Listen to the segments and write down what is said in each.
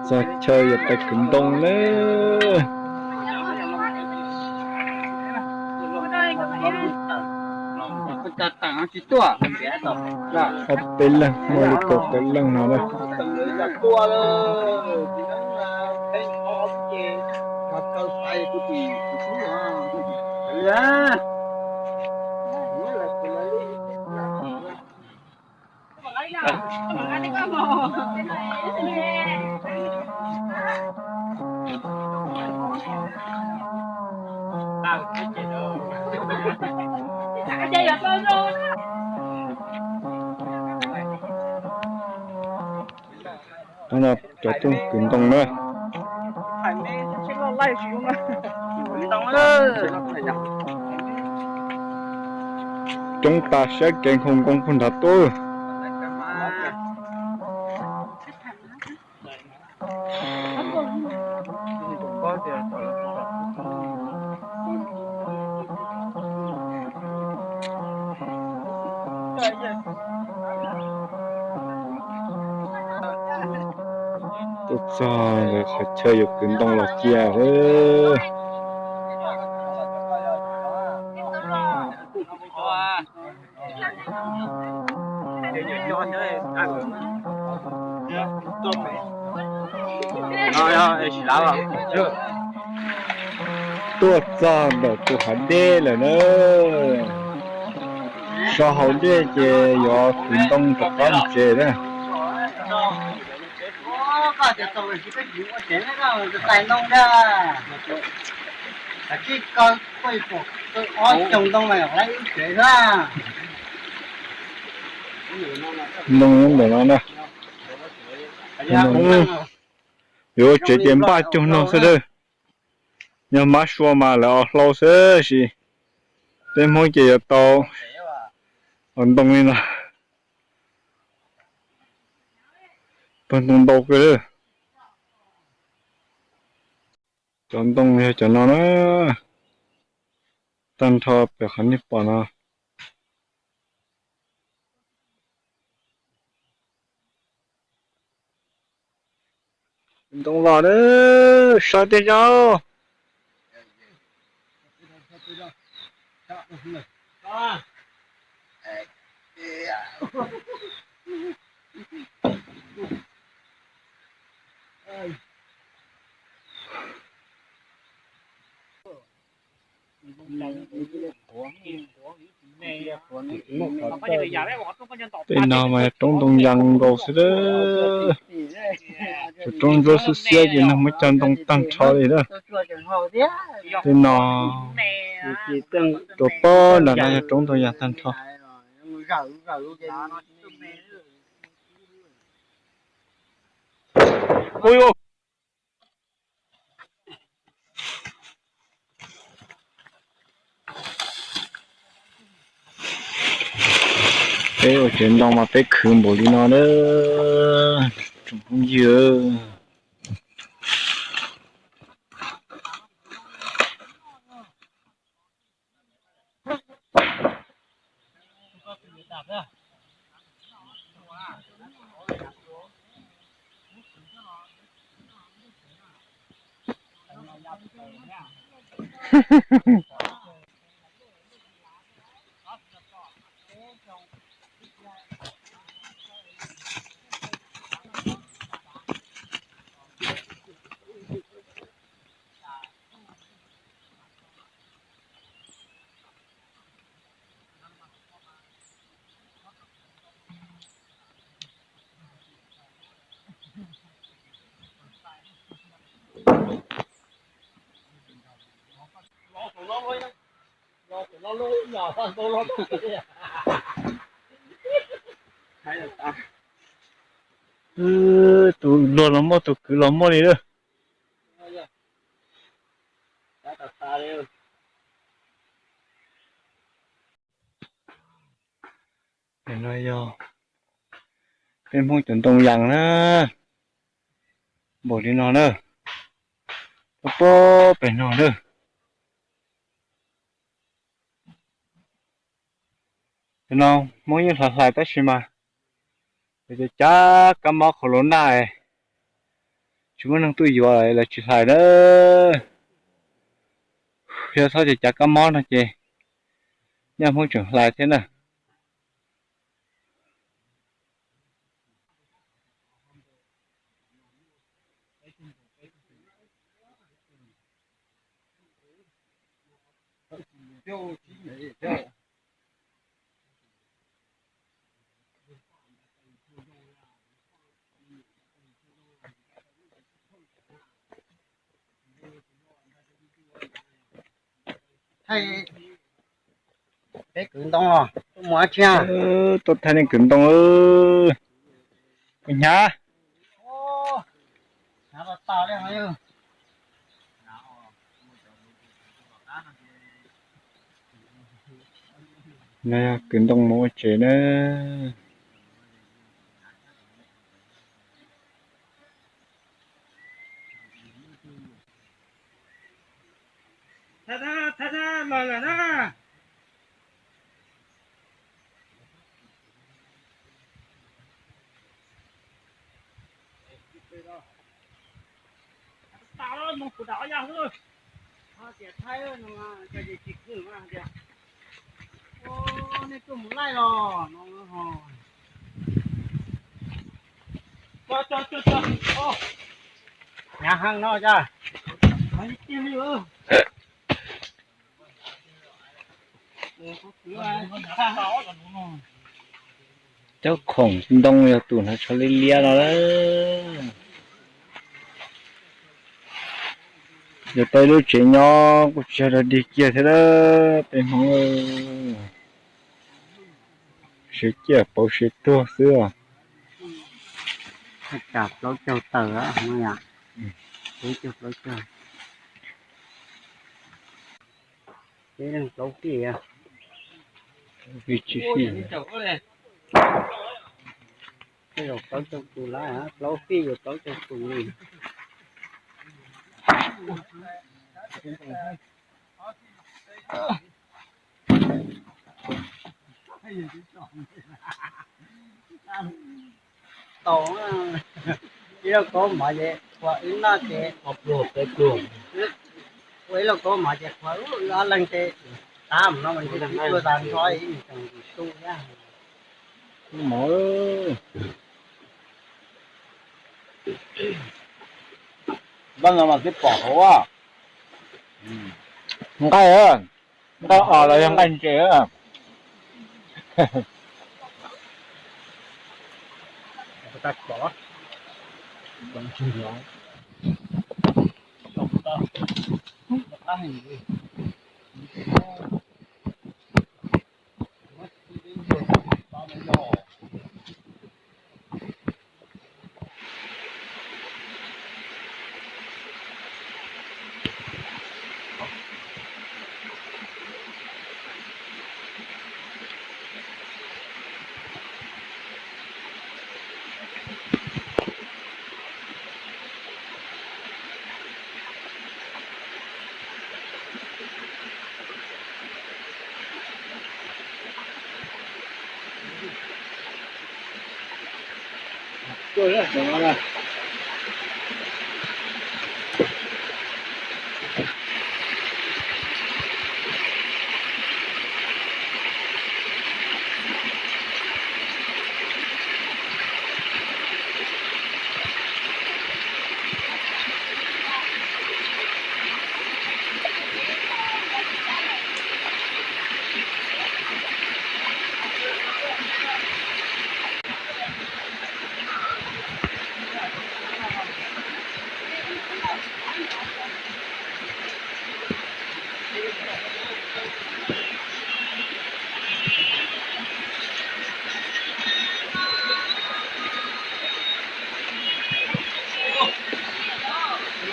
Txog chaw yuav pais kwv ntoo na. Ob peb leeg, muaj li kaum tawm leej no na. Cov tub kwv ntoo na. Coob tas siab kev nkhaus nkoos puag nrad tuaj. Tuaj txog ntawm qhov chaw yuav kwv ntoo los cia lawm. Tuaj txog ntawm tus hav dej lawm na. So haus dej ces yuav kwv ntoo rov qab mus tsev na. Ntoo ntawm no na. Yuav ua tsev ces npaj cuag no xwb lawm. Yog mab sua mas lawv ua hlau xwb, tab sis peb Hmoob ces yuav tau ua ntoo li no. Pawg ntoo ntau kawg. Cov ntoo yog cov no na, tag nrho pem qhov nej pom no. Ntoo los na, sab tej zaum. Tej no mas yog roob ntoo yas nkaus xwb. Cov roob ntsuab xiab xiab ces neeg muab cog ntoo tag nrho li na. Tej no rau pab nram no yog roob ntoo yas tag nrho. Peb ua tsev ntoo mas peb khwv npaum li no na, tsoom phooj ywg. Tus luag los muaj, tus kwv los muaj li lawm. No yog peb Hmoob cov ntoo yas na, npaum li no na, pab pab pem no na. Cov no Hmoob yeej hlais hlais tab sis mas Cov cav kab mob corona, tsis muaj neeg tuaj yuav lawv tsis hlais na. Yog txhob cov cav kab mob no ces nyaj Hmoob tseem hlais thiab na. Thaij peb kwv ntoo los tuaj mus dab tsi? Tuaj thaij nej kwv ntoo. Hnyav. Kwv ntoo mus ua tsev na. Nej tuaj mus laij los no. Hnyav heev no cas. Cov khoom ntoo yog tus hnav tsho liab liab no. Yog tau ib lub tsev nyob kuj tsis yog dog dig kiag thiab lawm peb Hmoob. Siav ciaj pauv siav tuag xwb os. Plaub caug tawm, plaub caug, peb leeg plaub fij. Tej zaum plaub caug tus lawm, plaub fij yuav plaub caug tus li. Tau, ib lauj kaub mov ces qhuas wb noj ces qhuas pluag peb pluag. Ua ib lauj kaub mov ces qhuas wb ob leeg ces tab no mas ntshe twb tuaj tas nrho ib nus xyoo tu thiab. Mov, nqaij, nqaij os los yog nqaij ntses.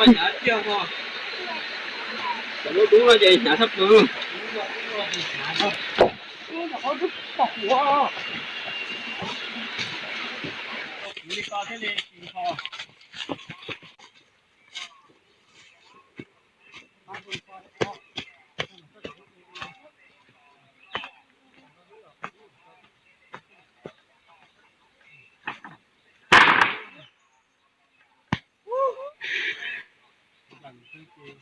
Hnyav tiag os. Lub dub no ces hnyav tshaj plaws. Noj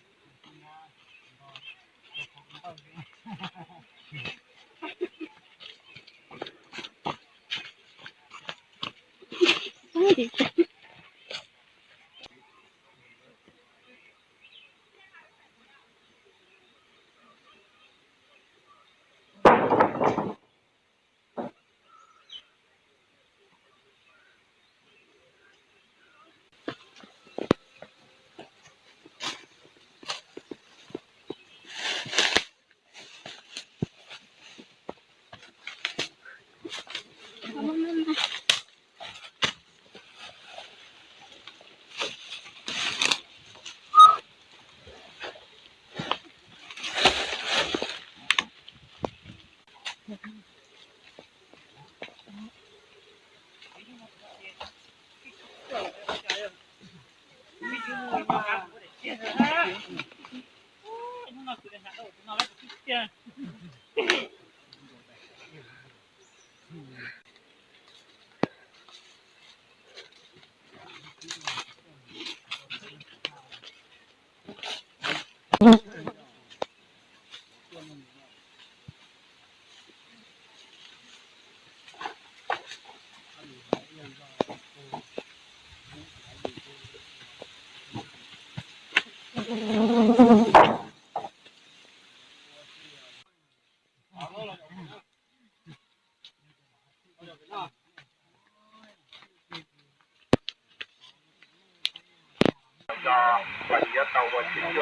so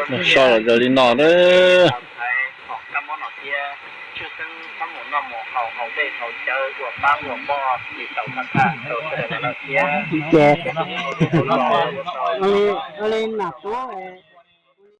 los yog li no na. Ces ua li nam tub